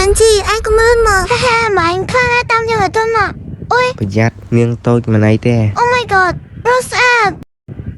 មិនជីឯងក៏មើលមកហាហាមកឯងខ្លាំងណាស់តាមយើងឲ្យទន់មកអូយ ប្រយ័ត្ននាងតូចមិនអីទេ Oh my god ប្រុសស្អាត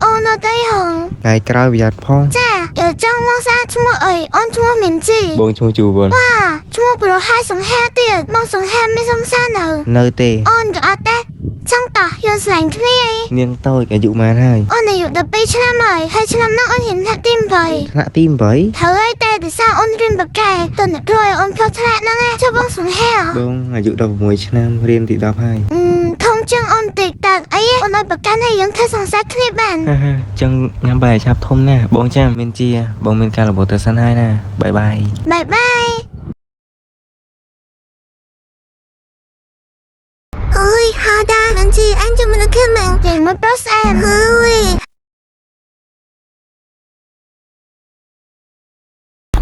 អូនអត់អីហង ថ្ងៃក្រោយប្រយ័ត្នផង ចាយកចង់មកសាឈ្មោះអីអូនឈ្មោះមិនជី បងឈ្មោះជូវុន វ៉ាឈ្មោះប្រុសហើយសង្ហាទៀតមកសង្ហាមានសំសាននៅ នៅទេ អូនក៏អត់ដែរចង់តោះយកស្លាញ់គ្នាអី នាងតូចអាយុប៉ុន្មានហើយ អូនអាយុ12ឆ្នាំហើយហើយឆ្នាំនោះអូនរៀនថ្នាក់ទី8 ថ្នាក់ទី8 ត្រូវហើយតែដោយសារអូនរៀនបកកែតើអ្នកគ្រូឲ្យអូនផ្លោះថ្នាក់ហ្នឹងឯងចុះបងសង្ហា បងអាយុ16ឆ្នាំរៀនទី10ហើយ អឺធំជាងអូនតិចតើអីអូនឲ្យប្រកាន់ឲ្យយើងធ្វើសង្សារគ្នាបាន ហាហាចឹងញ៉ាំបាយឲ្យឆាប់ធំណាស់បងចាំមានជាបងមានការរបូតទៅសិនហើយណាបាយបាយ បាយបាយអើយហាដាមិនជីអញចាំមិនខំមិនចេញមកប្រុសស្អាតហើយ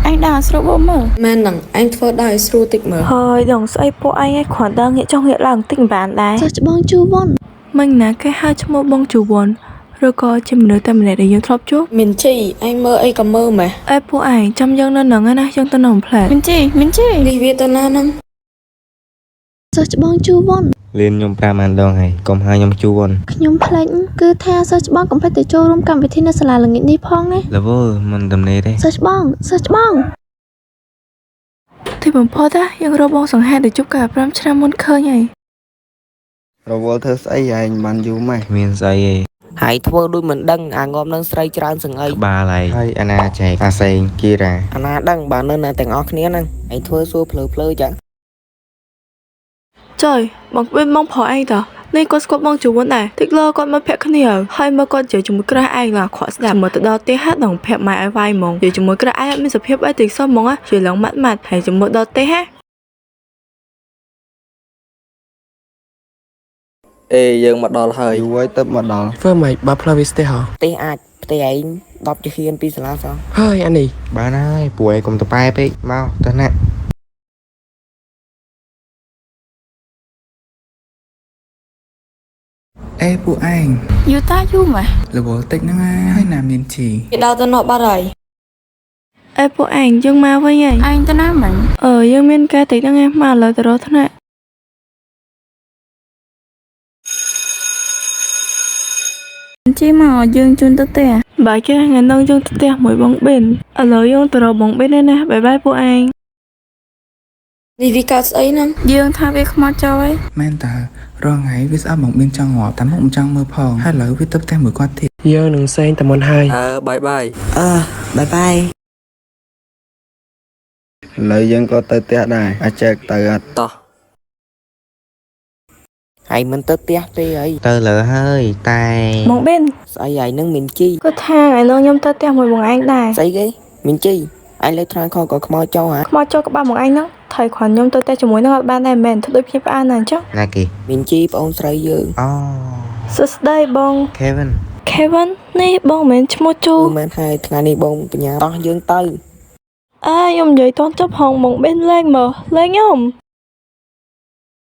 អញដើរស្រួលបងមើល មែនហ្នឹងឯងធ្វើដើរឲ្យស្រួលតិចមើល ហើយដងស្អីពួកឯងឯងគ្រាន់តែងាកចុះងាកឡើងតិចមិនបានដែរ សិស្សច្បងជូវុន មិញណាគេហៅឈ្មោះបងជូវុនឬក៏ជាមនុស្សតែម្នាក់ដែលយើងធ្លាប់ជួប មានជីឯងមើលអីក៏មើលម៉េះ អេពួកឯងចាំយើងនៅនឹងឯណាយើងទៅនៅផ្លែ មិនជីមិនជី នេះវាទៅណាហ្នឹង សិស្សច្បងជូវុន លៀនខ្ញុំ5បានដងហើយកុំហៅខ្ញុំជូវុន ខ្ញុំភ្លេចគឺថាសិស្សច្បងកុំភ្លេចទៅចូលរួមកម្មវិធីនៅសាលាល្ងាចនេះផងណា រវល់មិនទំនេរទេ សិស្សច្បងសិស្សច្បង ទីបំផុតណាយើងរកបងសង្ហាទៅជួបកាល5ឆ្នាំមុនឃើញហើយ រវល់ធ្វើស្អីឯងបានយូរម៉េះ គ្មានស្អីទេ ហើយធ្វើដូចមិនដឹងអាងំនឹងស្រីច្រើនសឹងអី ក្បាលហើយហើយអាណាចែកអាសេងគីរ៉ា អាណាដឹងបើនៅណាទាំងអស់គ្នាហ្នឹងឯងធ្វើសួរភ្លើភ្លើចឹង ចុយបងក្បៀនបងប្រុសឯងតើនេះគាត់ស្គាល់បងជូវុនដែរតិចលើគាត់មកភ័ក្រគ្នាហើយមើលគាត់និយាយជាមួយក្រាស់ឯងឡាខកស្ដាប់មើលទៅដល់ផ្ទះហាត់ដងភ័ក្រម៉ែឲ្យវាយហ្មងនិយាយជាមួយក្រាស់ឯងអត់មានសភាពអីតិចសោះហ្មងនិយាយឡើងម៉ាត់ម៉ាត់ហើយជាមួយដល់ផ្ទះហា អេយើងមកដល់ហើយ យូរហើយទៅមកដល់ ធ្វើម៉េចបើផ្លូវវាស្ទះហ៎ ផ្ទះអាចផ្ទះឯង10ជាហ៊ានពីសាលាសោះ ហើយអានេះ បានហើយពួកឯងកុំទៅប៉ែពេកមកទៅណា អេពួកឯង យូតាយូម៉េះ រវល់តិចហ្នឹងណាហើយណាមានជី គេដើរទៅនោះបាត់ហើយ អេពួកឯងយើងមកវិញហើយ អញទៅណាមិញ អឺយើងមានការតិចហ្នឹងឯងមកឥឡូវទៅរកថ្នាក់ មិនជីមកយើងជូនទៅផ្ទះ បាយគេថ្ងៃហ្នឹងយើងទៅផ្ទះមួយបងប៊ិនឥឡូវយើងទៅរកបងប៊ិនឯណាបាយបាយពួកឯង នេះវាកើតស្អីហ្នឹង យើងថាវាខ្មោចចូលហើយ មែនតើរាល់ថ្ងៃវាស្អប់មកមានចង់ងាប់តែមុខមិនចង់មើលផងហើយឥឡូវវាទៅផ្ទះមួយគាត់ទៀត យើងនឹងសែងតែមុនហើយ អើបាយបាយ អឺបាយបាយ ឥឡូវយើងក៏ទៅផ្ទះដែរអាចែកទៅអត់ តោះ ហើយមិនទៅផ្ទះទេអី ទៅលើហើយតែ បងប៊ិន ស្អីហើយនឹងមានជី គាត់ថាថ្ងៃហ្នឹងខ្ញុំទៅផ្ទះមួយបងឯងដែរ ស្អីគេមានជីឯងលើថ្នាក់ខក៏ខ្មោចចោលហ่า ខ្មោចចូលក្បាលបងឯងហ្នឹងថៃគ្រាន់ខ្ញុំទៅផ្ទះជាមួយហ្នឹងអត់បានដែរមែនធ្វើដូចភ្ញាក់ផ្អើលណាស់អញ្ចឹង ណាគេ មានជីប្អូនស្រីយើង អូ សួស្តីបង Kevin Kevin នេះបងមិនមែនឈ្មោះជូ គឺមែនហើយថ្ងៃនេះបងបញ្ញាតោះយើងទៅ អើខ្ញុំនិយាយតន់ចប់ហងបងប៊ិនលេងមើលលេងខ្ញុំ